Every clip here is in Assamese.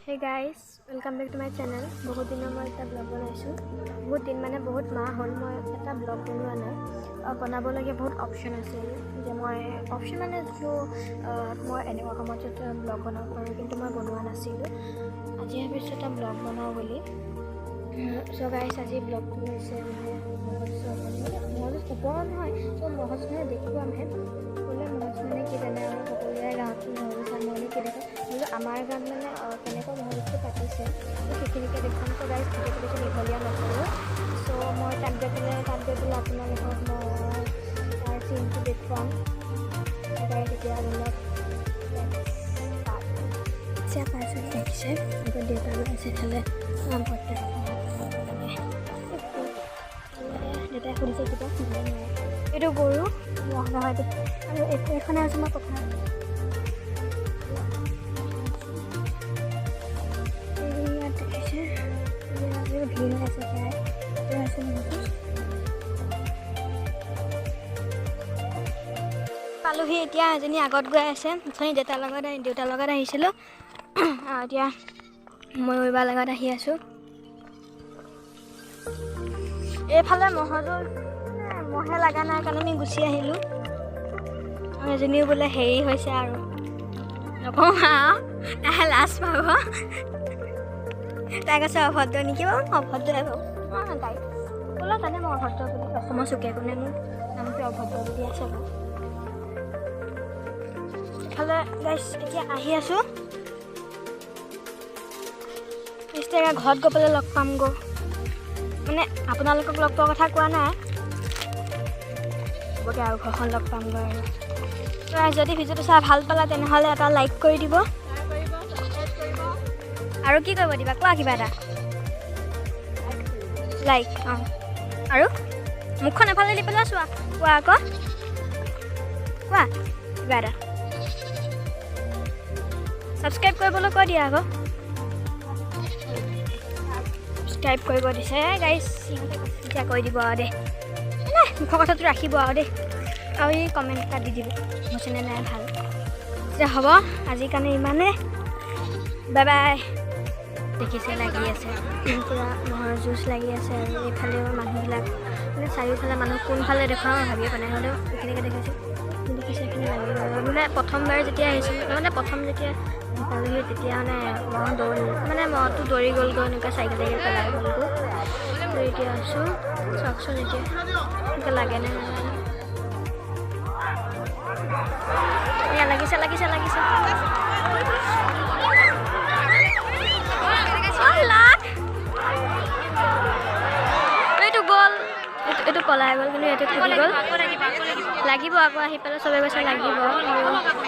Hey guys, welcome back to my channel. বহুত দিনৰ মই এটা ব্লগ বনাইছোঁ। বহুত দিন মানে বহুত মাহ হ'ল মই এটা ব্লগ বনোৱা নাই। বনাবলগীয়া বহুত অপশ্যন আছিল যে মই অপশ্যন মানে যিটো মই এনেকুৱা কামত যাতে ব্লগ বনাব পাৰোঁ, কিন্তু মই বনোৱা নাছিলোঁ। আজি ভাবিছোঁ এটা ব্লগ বনাওঁ বুলি। চ' গাইজ, আজি ব্লগটো হৈছে মানে মহজ ওপৰত নহয়, চ' মহজ মানে দেখুৱামহে। সকলোৱে মহজ মানে কি জানে আৰু সকলোৰে গাঁৱত মহজ মই কি দেখোঁ বোলো আমাৰ গাঁৱত মানে কেনেকুৱা মহজটো পাতিছে সেইখিনিকে দেখুৱাম। চ' গাইজ, ভিডিঅ'টো বেছি দীঘলীয়া নকৰোঁ। চ' মই তাত গৈ পেলাই আপোনালোকক মই তাৰ চিনটো দেখুৱাম। গাইজ, এতিয়া অলপ পাইছোঁ দেখিছে আগত দেউতা গৈ আছে ইফালে দেউতাই সুধিছে কিবা এইটো গৰু মহ নহয় এইটো। আৰু এইখনে হৈছে মই পথাৰ। ইয়াত দেখিছে ভিৰ হৈ আছে প্ৰায়। পালোহি এতিয়া। এজনী আগত গৈ আছে। অথনি দেউতাৰ লগত আহিছিলোঁ, এতিয়া মই এইবাৰ লগত আহি আছোঁ। এইফালে মহযোৰ মহে লগা নাই কাৰণে আমি গুচি আহিলোঁ। আৰু এজনীও বোলে হেৰি হৈছে আৰু নকওঁ আৰু তাই লাজ পাব। তাই কৈছে অভদ্ৰ নেকি বাৰু, অভদ্ৰই বাৰু। অঁ, তাই সকলোৱে জানে মই অভদ্ৰ বুলি। অসমৰ চুকে কোণে মোৰ নামটো অভদ্ৰ বুলি আছে বাৰু। এইফালে গাইজ এতিয়া আহি আছোঁ। ঘৰত গৈ পেলাই লগ পামগৈ। মানে আপোনালোকক লগ পোৱাৰ কথা কোৱা নাই, হ'বগৈ আৰু ঘৰখন লগ পামগৈ। আৰু যদি ভিডিঅ'টো চাই ভাল পালা তেনেহ'লে এটা লাইক কৰি দিব। আৰু কি কৰিব দিবা কোৱা, কিবা এটা লাইক। অঁ, আৰু মুখখন এফালে দি পেলাই চোৱা, কোৱা আকৌ, কোৱা কিবা এটা। ছাবস্ক্ৰাইব কৰিবলৈ কৈ দিয়া আকৌ, ছাবস্ক্ৰাইব কৰিব দিছে গাইজ। এতিয়া কৈ দিব আৰু দেই, নাই মুখৰ কথাটো ৰাখিব আৰু দেই। আৰু এই কমেণ্ট এটা দি দিব হৈছেনে নাই ভাল। তেতিয়া হ'ব, আজিৰ কাৰণে ইমানে, বাই বাই। দেখিছে লাগি আছে পূৰা মহৰ যুঁজ লাগি আছে। আৰু এইফালেও মানুহবিলাক মানে চাৰিওফালে মানুহ, কোনফালে দেখুৱাওঁ ভাবিয়ে পোৱা নাই, হ'লেও এইখিনিকে দেখাইছোঁ। দেখিছে এইখিনি লাগি মানে প্ৰথমবাৰ যেতিয়া আহিছিলোঁ, মানে প্ৰথম যেতিয়া পালোহি তেতিয়া মানে মহ দৌৰ মানে মহটো দৌৰি গ'লগৈ, এনেকুৱা চাইকেল চাইকেল পেলাই গ'লগৈ। এতিয়া আছোঁ, চাওকচোন এতিয়া এনেকুৱা লাগেনে নালাগে। এয়া লাগিছে লাগিছে লাগিছে। এইটো গ'ল, এইটো পলাই গ'ল, কিন্তু এইটো থাকি গ'ল। লাগিব আকৌ আহি পেলাই চবে কৈছে লাগিব,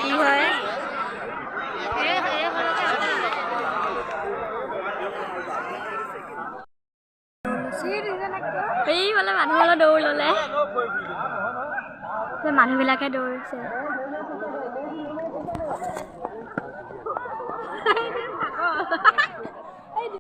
কি হয়। সেইফালে মানুহ অলপ দৌৰ ল'লে, মানুহবিলাকে দৌৰিছে।